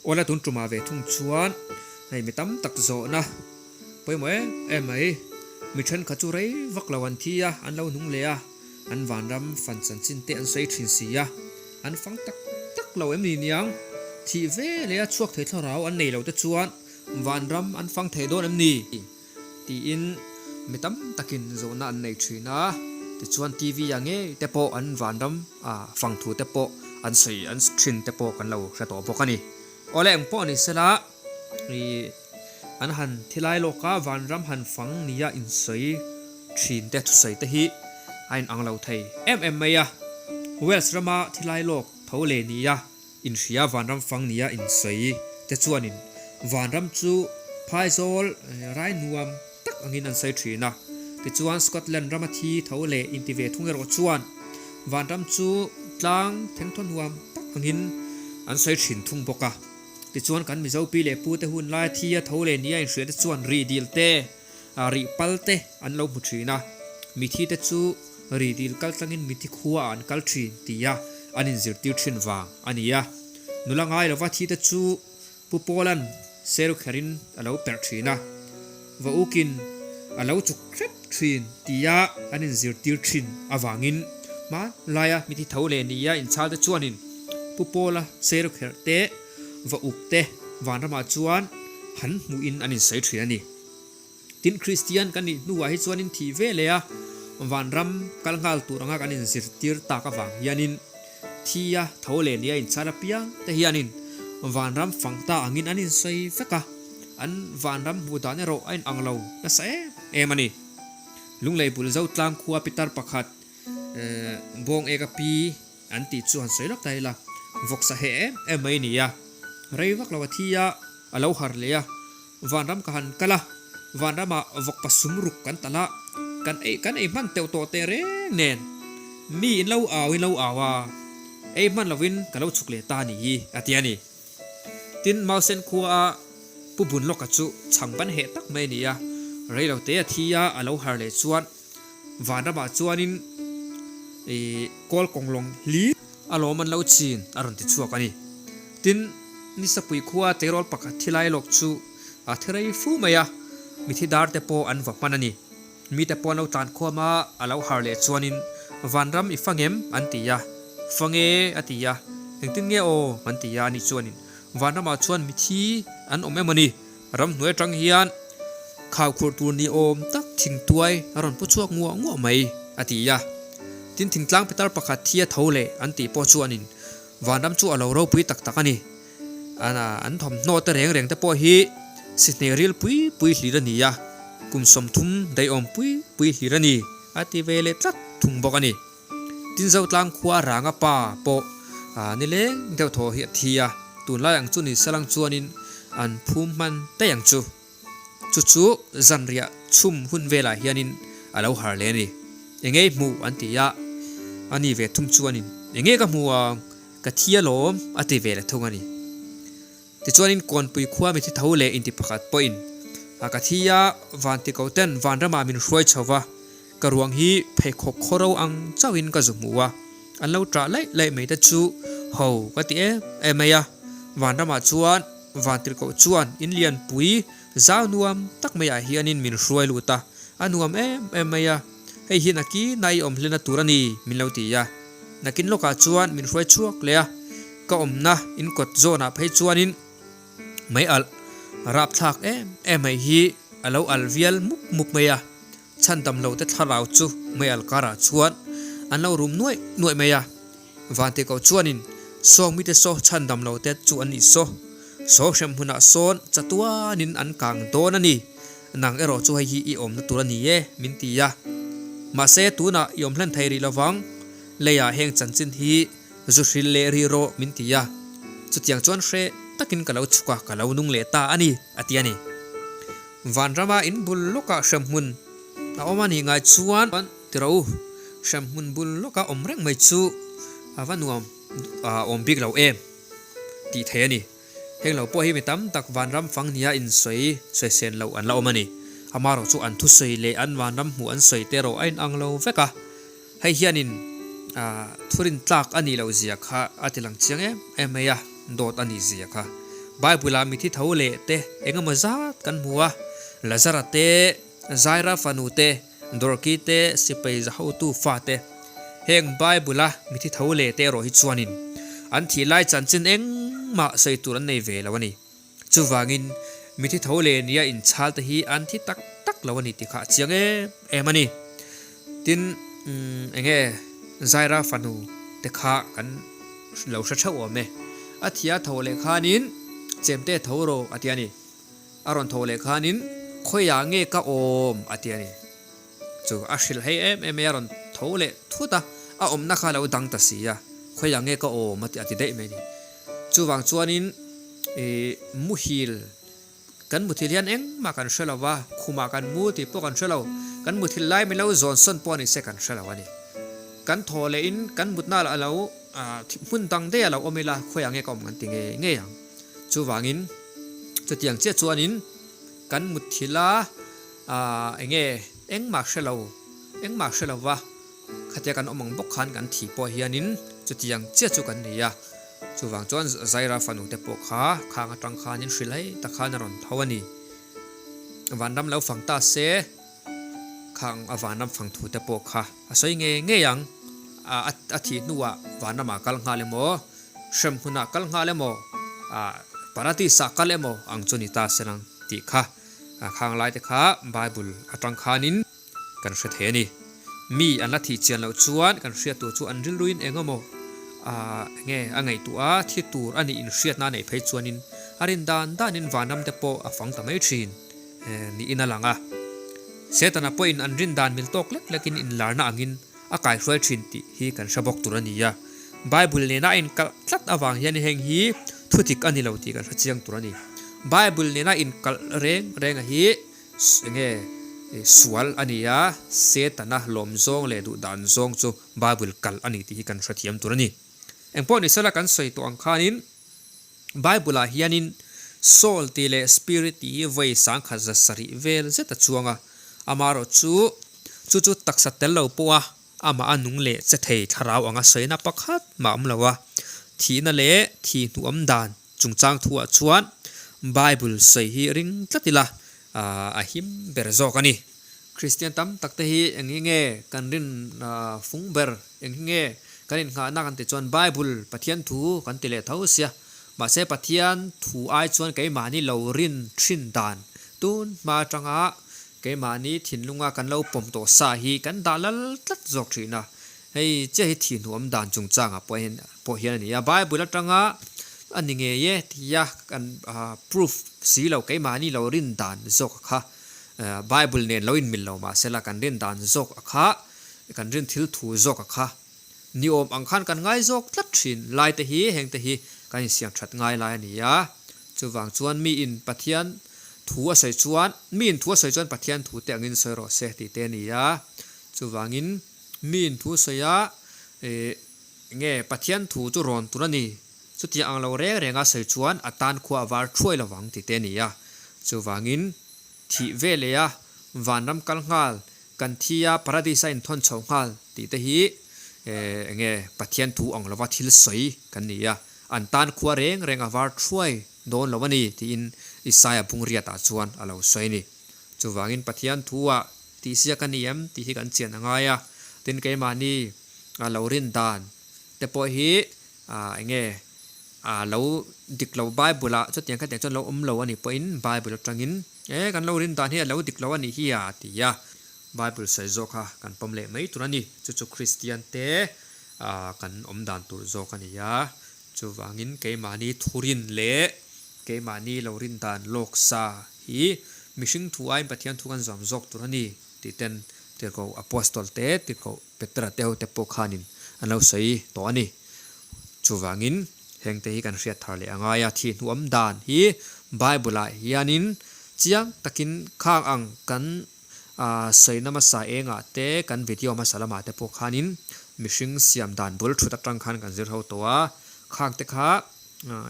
Awla tun tumah ve thung chuan hei mi tam tak zawhna pawimawh em em mai. Mi thenkhat chu rei vak lo an thi a, an lo hnung leh a, an vanram fan chanchin te an sawi thin si a, an fang tak tak lo em ni niang? Thih ve leh a chhuak thei thlarau an nei lo te chuan vanram an fang thei dawn em ni? Tiin mi tam takin zawhna an nei thin a, tichuan TV ah ngei te pawh an vanram fang thu te pawh an sawi an thin te pawh kan lo hre tawh bawk a ni. Awle eng pawh ni sela ih an han thi lai lawk a vanram han fang nia insawi thin te thusawi te hi a inang lo thei em em mai a. Wales rama thi lai lawk tho leh nia Inhria vanram fang nia insawi te chuanin vanram chu phaizawl rai nuam tak angin an sawi thin a. Tichuan Scotland rama thi tho leh inti ve thung erawh chuan vanram chu tlang thengthaw nuam tak angin an sawi thin thung bawk a. Tichuan kan Mizo pi leh pu te hun laia thi a tho leh nia inhria te chuan rih dil te, rih pal te an lo hmu thin a, mithi te chu ri dil kal tlangin mithi khua ah an kal thin tia an inzirtir thin vang a ni a. Nula ngai lova thi te chu Pu Pawla'n seru kherin a lo perh thin a, va ukin a lo chuk hrep thin tia an inzirtir thin avangin hmanlaia mithi tho leh nia inchhal te chuanin Pu Pawla seru kherh te, va uk te vanramah chuan han hmuhin an insawi thin a ni. Tin, Kristian kan nih hnuah hi chuanin thih ve leh a, vanram kal nghal tur anga kan inzirtir tak avang hianin thi a tho leh nia inchhar apiang te hianin vanram fang ta angin an insawi vek a, an vanram hmuh dan erawh a inang lo nasa em em a ni. Lunglei bul zo tlang khua pitar pakhat bawng ek a pi an tih chu han sawi lawk ta ila, vawksa heh em em mai a ni a, rei vak lo a thi a, a lo har leh a. Vanram ka han kal a, vanramah vawk pasum ruk kan talh a, kan ei kan ei hman teuh tawh teh reng nen mi in lo au in lo au a, ei hman lovin ka lo chhuk leh ta ni hi a ti a ni. Tin, Mausen khua a Pu Bunlawka chu chhang ban heh tak mai a ni a, rei lo te a thi a, a lo har leh chuan vanramah chuanin ih kawl kawnglawng hlir a lawm an lo chin a rawn ti chhuak a ni. Tin, Nisapui khua tleirawl pakhat thi lai lawk chu a thi rei fu mai a, mithi dar te pawh an va hman a ni. Mite pawh an lo tlan khuam a, a lo har leh chuanin, Vanram i fang em? an ti a. Fang e, a ti a. Engtin nge aw? an ti a, ani chuanin, Vanramah chuan mithi an awm em a ni? Ramhnuai atang hian khaukhurh tur ni awm tak thingtuai a rawn pu chhuak nguah nguah mai, a ti a. Tin, thingtlang pitar pakhat thi a tho leh an tih pawh chuanin, Vanram chu a lo ropui tak tak a ni. An thawmhnaw te reng reng te pawh hi sihne ril pui pui hlir a ni a, kum 30 daihawm pui pui hlir a ni a ti ve leh tlat thung bawk a ni. Tin Zotlang khua Ranga pa pawh nileng deuh thaw hi a thi a, tunlai ang chu ni salang chuanin an phum hman daih ang chu. Chu chu zanriah chhum hun velah hianin a lo har leh a ni. Enge i hmuh? an ti a. A ni ve thung chuanin, Enge ka hmu ang? Ka thi alawm, a ti ve leh thung a ni. Tichuanin Kawnpui khua mithi tho leh inti pakhat pawhin, A ka thi a, Vantiko ten vanramah min hruai chho va, ka ruang hi pheikhawk khawro ang chauhin ka zu hmu a, an lo ṭah laih laih mai te chu ho ka ti em em mai a. Vanramah chuan Vantirhkoh chuan in lianpui zau nuam tak maiah hianin min hruai lut a, a nuam em em mai a, hei hi nakin a i awm hlena tur a ni min lo ti a. Nakin lawkah chuan min hruai chhuak leh a, ka awmna in kawt zawnah phei chuanin mei alh rapthlak em em mai hi a lo alh vial mup mup mai a, chhandam lo te thlarau chu mei alh karah chuan an lo rum nuaih nuaih mai a. Vantirhkoh chuanin, Sawng mite saw chhandam lo te chu an nih saw. Saw hrem hmunah sawn chatuanin an kang dawn a ni. Nang erawh chu hei hi i awmna tur a ni e, min ti a. Mahse, tunah i awm hlen thei rih lovang. Leiah heng chanchin hi zu hril leh rih rawh, min ti a. Chutiang chuan hreh takin ka lo chhuk a, ka lo nung leh ta a ni, a ti a ni. Vanrama in bul lawkah hrem hmun a awm a nih ngai chuan, Ti rawh u, hremhmun bul lawka awm reng mai chu a va nuam awm bik lo em tih theih a ni. Heng lo pawh hi mi tam tak vanram fang nia insawi sawi sen loh an la awm a ni. Amaherawh chu an thusawi leh an vanram hmuh an sawi te erawh a inang lo vek a. Hei hianin thurin tlak a nih loh zia kha a ti lang chiang em em mai a, dawt a nih zia kha. Bible-ah mithi tho leh te eng emaw zat kan hmu a, Lazara te, Zaira fanu te, Dorki te, sipai za hotu fa te. Heng Bible-a mithi tho leh te erawh hi chuanin an thih lai chanchin engmah sawi tur an nei ve lo a ni. Chuvangin mithi tho leh nia inchhal te hi an thi tak tak lo a ni tih kha a chiang em em a ni. Tin, eng nge Zaira fanu te kha kan lo hre theuh awm e. A thia tho leh khanin chemte tho rawh a ti a ni. A rawn tho leh khanin khawiah nge ka awm a ti a ni. Chu a hrilh hei em em mai a rawn tho leh thut a, a awmna kha a lo dang ta si a, khawiah nge ka awm a ti daih mai a ni. Chuvang chuanin ih muhil Kan muthil hian engmah kan hre lo va, khumah kan mu tih pawh kan hre lo. Kan muthil lai min lo zawn sawn pawh a ni se kan hre lo a ni. Kan thaw lehin kan mutna a lo hmun dang daih a lo awm ila khawiah nge ka awm kan ti ngei ngei ang. Chuvangin chutiang chiah chuanin kan muthila eng nge engmah hre lo engmah hre lo va. Khatia kan awm ang bawk khan kan thih pawh hianin chutiang chiah chu kan nei a, chuvang chuan Zaira fanu te pawh kha khang atang khanin hrilhai tak khan a rawn tho a ni. Vanram lo fang ta se, khang a vanram fang thu te pawh kha a sawi ngei ngei ang. A thih hnuah vanramah kal nghal emaw, hrem hmunah kal nghal emaw, paradis ah kal emaw ang chu ni ta se lang tih kha khang lai te kha Bible atang khanin Kan hre thei a ni. Mi an la thih chian loh chuan kan hriat tur chu an rilruin eng emaw enge a ngaihtuah a, thi tur a nih inhriatna a neih phei chuanin a rin dan danin vanram te pawh a fang ta mai thin niin a lang a. Setana pawhin an rin dan mil tawk lek lekin inlarna angin a kaihruai thin tih hi kan hre bawk tur a ni a. Bible nena a inkalh tlat avang hian heng hi thudik a ni lo tih kan hre chiang tur a ni. Bible nena inkalh reng renga hi Enge sual a ni a, Setana lawm zawng leh duh dan zawng chu Bible kal a ni tih hi kan hrethiam tur a ni. Engpawh ni sela kan sawi tawh ang khanin Bible ah hianin soul tih leh spirit tih hi vawi 1700 vel zet a chuang a, amaherawh chu chu chu taksa tel lo pawha amah a nung leh che thei thlarau anga sawina pakhat mah awm lo a, thihna leh thih hnuam dan Chungchang thuah chuan Bible sawi hi ring tlat ila a him ber zawk a ni. Kristian tam tak te hi eng hi nge kan rin fung ber, eng hi nge kan innghahna kan tih chuan Bible, Pathian thu kan ti leh tho sia. Mahse Pathian thu ai chuan keimahni lo rin thin dan tun hma atanga keimahni thinlunga kan lo pawm tawh sa hi kan dah lal tlat zawk thin a. Hei chiah hi thihnuam dan chungchangah pawh hian pawh hian a ni a, Bible atanga a ni ngei e tia kan proof si lo keimahni lo rin dan zawk a kha Bible nen lo inmil lo mahsela kan rin dan zawk a kha kan rin thil thu zawk a kha ni awm ang khan kan ngai zawk tlat thin lai te hi heng te hi kan insiam that ngai lai a ni a, chuvang chuan miin Pathian thu a sawi chuan miin thu a sawi chuan Pathian thu te angin sawi rawh se tih te a ni a, chuvangin miin thu sawi a ih Nge Pathian thu chu rawn tur a ni? Chutiang ang lo reng renga sawi chuan a tan khua a var thuai lovang ti te a ni a. Chuvangin, thih ve leh a, vanram kal nghal, kan thi a, paradis a inthawn chho nghal tih te hi enge Pathian thu ang lova thil sawi kan ni a, an tan khua reng reng a var thuai dawn lo a ni tiin Isaia bungriatah chuan a lo sawi a ni. Chuvangin Pathian thu-ah tihsiak a ni em tih hi kan chian a ngai a, tin keimahni a lo rin dan te pawh hi eng nge a lo dik lo Bible ah chutiang khatiang chuan lo awm lo a nih pawhin Bible atangin e kan lo rin dan hi a lo dik lo a nih hi a ti a, Bible sawi zawk kha kan pawm leh mai tur a ni, chu chu Kristian te kan awm dan tur zawk a ni a, chuvangin keimahni thurin leh keimahni lo rin dan lawk sa hi mihring thu aiin Pathian thu kan zawm zawk tur a ni tih ten tirhkoh Apostol te tirhkoh Petera te hote pawh khanin an lo sawi tawh a ni. Chuvangin hengte hi kan hriat thar leh a ngai a, thih hnuam dan hi Bible-ah hianin chiang takin khang ang kan sawina hmasa engah te, kan video hmasa lamah te pawh khanin mihring siam dan bul thut atang khan kan zir ho tawh a, khang te kha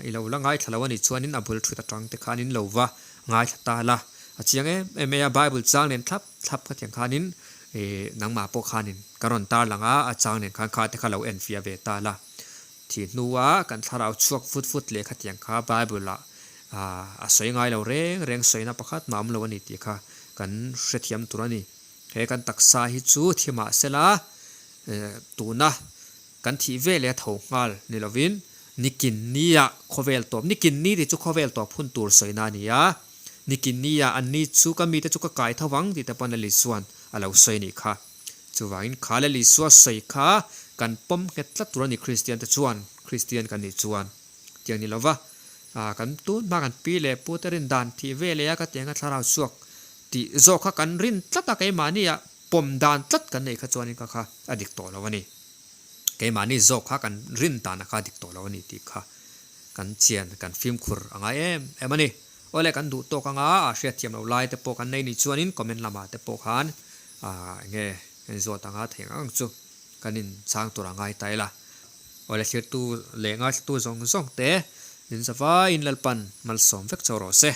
i lo la ngaithla lo a nih chuanin a bul thut atang te khanin lo va ngaithla ta la. A chiang em em mai a, Bible chang nen thlap thlap khatiang khanin Ih, nangmah pawh khanin ka rawn tar lang a, a chang nen khan kha te kha lo en fiah ve ta la. Thih hnua kan thlarau chhuak vut vut leh khatiang kha Bible ah A sawi ngai lo reng reng sawina pakhat mah awm lo a ni tih kha kan hrethiam tur a ni. He kan taksa hi chu thi mah sela tuna kan thih ve leh a tho nghal ni lovin nikin nia khawvel tawp, nikin ni tih chu khawvel tawp hun tur sawina a ni a, nikin nia an ni chu ka mite chu ka kai tho vang tih te pawn Lali chuan a lo sawi a nih kha. Chuvangin kha Lali Isua sawi kha kan pawm nghet tlat tur a ni Kristian te chuan, Kristian kan nih chuan tiang ni lova kan tun hma kan pi leh pu te rin dan thih ve leh a ka tiang a thlarau chhuak tih zawk kha kan rin tlat a keimahnia pawm dan tlat kan neih kha chuanin ka kha a dik tawh lo a ni. Keimahni zawk kha kan rin dan a kha dik tawh lo a ni tih kha kan chian kan fimkhur a ngai em em a ni. Awle kan duh tawk anga a hriatthiam loh lai te pawh kan nei nih chuanin comment lamah te pawh khan eng nge kan inzawt anga theih ang ang chu kan inchhang tur a ngai ta ila. Awle thlirtu leh ngaithlatu zawng zawng te in zavaiin Lalpan malsawm vek chauh rawh se.